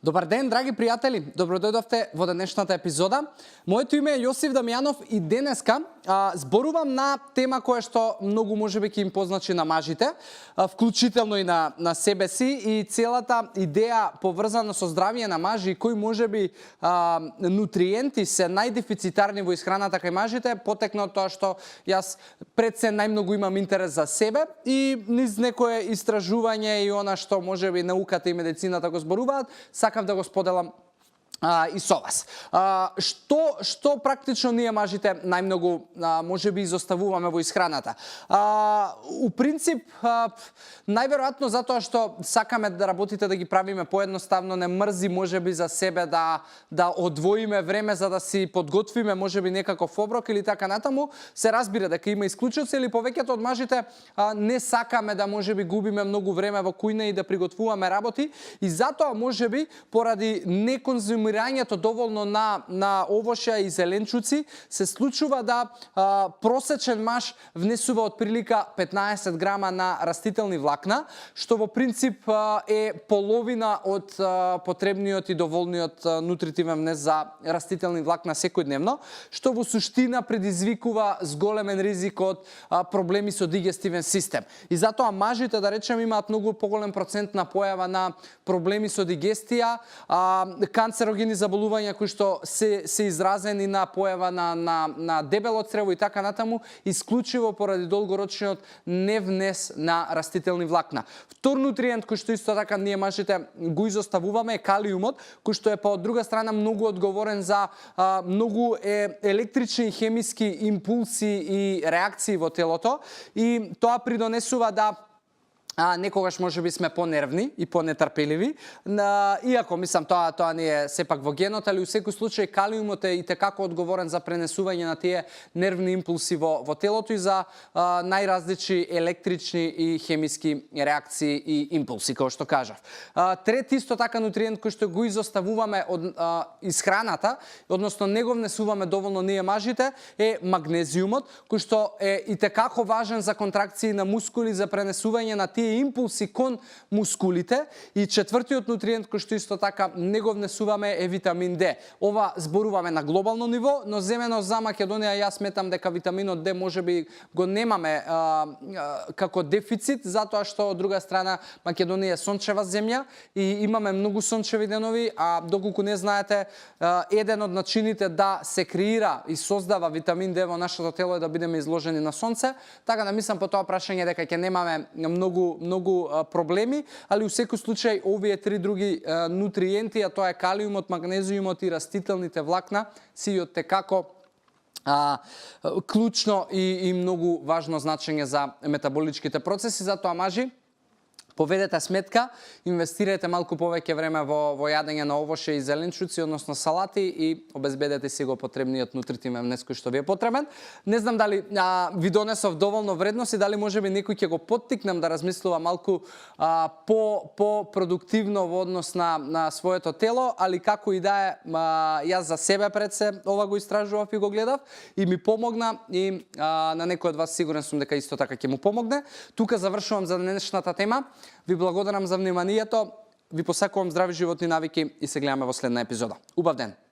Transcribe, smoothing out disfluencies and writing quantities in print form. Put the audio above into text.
Добар ден, драги пријатели. Добродојдовте во денешната епизода. Моето име е Јосиф Дамјанов и денеска зборувам на тема која што многу можеби ќе им позначи на мажите, вклучително и на себе си, и целата идеја поврзана со здравје на мажи и кои можеби нутриенти се најдефицитарни во исхраната кај мажите, потекно од тоа што јас пред се најмногу имам интерес за себе и низ некое истражување и она што можеби науката и медицината го зборуваат, сакав да го споделам и со вас. Што практично ние мажите најмногу можеби изоставуваме во исхраната? У принцип, најверојатно затоа што сакаме да работите да ги правиме поедноставно, не мрзи можеби за себе да одвоиме време за да си подготвиме можеби некаков оброк или така натаму. Се разбира дека има исклучоци или повеќето од мажите не сакаме да можеби губиме многу време во кујна и да приготвуваме работи и затоа можеби поради неконзумирањето доволно на овошја и зеленчуци се случува да просечен маж внесува од прилика 15 грама на растителни влакна, што во принцип е половина од потребниот и доволниот нутритивен внес за растителни влакна секојдневно, што во суштина предизвикува зголемен ризик од проблеми со дигестивен систем. И затоа мажите, да речем, имаат многу поголем процент на појава на проблеми со дигестија, канцерогени заболувања кои што се изразени на појава на дебело црево и така натаму, исклучиво поради долгорочниот невнес на растителни влакна. Втор нутриент кој што исто така ние мажите го изоставуваме е калиумот, кој што е па од друга страна многу одговорен за многу електрични и хемиски импулси и реакции во телото и тоа придонесува да некогаш можеби сме понервни и понетрпеливи, иако мислам тоа не е сепак во генот, али у секој случај калиумот е и текако одговорен за пренесување на тие нервни импулси во телото и за најразлични електрични и хемиски реакции и импулси, како што кажав. Трет исто така нутриент кој што го изоставуваме од исхраната, односно не го внесуваме доволно ние мажите, е магнезиумот, кој што е и текако важен за контракции на мускули, за пренесување на тие импулси кон мускулите, и четвртиот нутриент кој што исто така не го внесуваме е витамин Д. Ова зборуваме на глобално ниво, но земено за Македонија јас сметам дека витаминот Д можеби го немаме како дефицит, затоа што од друга страна Македонија е сончева земја и имаме многу сончеви денови, а доколку не знаете, еден од начините да се креира и создава витамин Д во нашето тело е да бидеме изложени на сонце, така да мислам по тоа прашање дека ќе немаме многу проблеми, али у секој случај овие три други нутриенти, а тоа е калиумот, магнезиумот и растителните влакна, си од текако клучно и многу важно значење за метаболичките процеси, затоа мажи, поведете сметка, инвестирате малку повеќе време во јадење на овоше и зеленчуци, односно салати, и обезбедете си го потребниот нутритивен внес кој што ви е потребен. Не знам дали ви донесов доволно вредност и дали можеби некој ќе го поттикнам да размислува малку по-продуктивно во однос на своето тело, али како и да е, јас за себе пред се ова го истражував и го гледав и ми помогна, и на некој од вас сигурен сум дека исто така ќе му помогне. Тука завршувам за денешната тема. Ви благодарам за вниманието, ви посакувам здрави животни навики и се гледаме во следна епизода. Убав ден!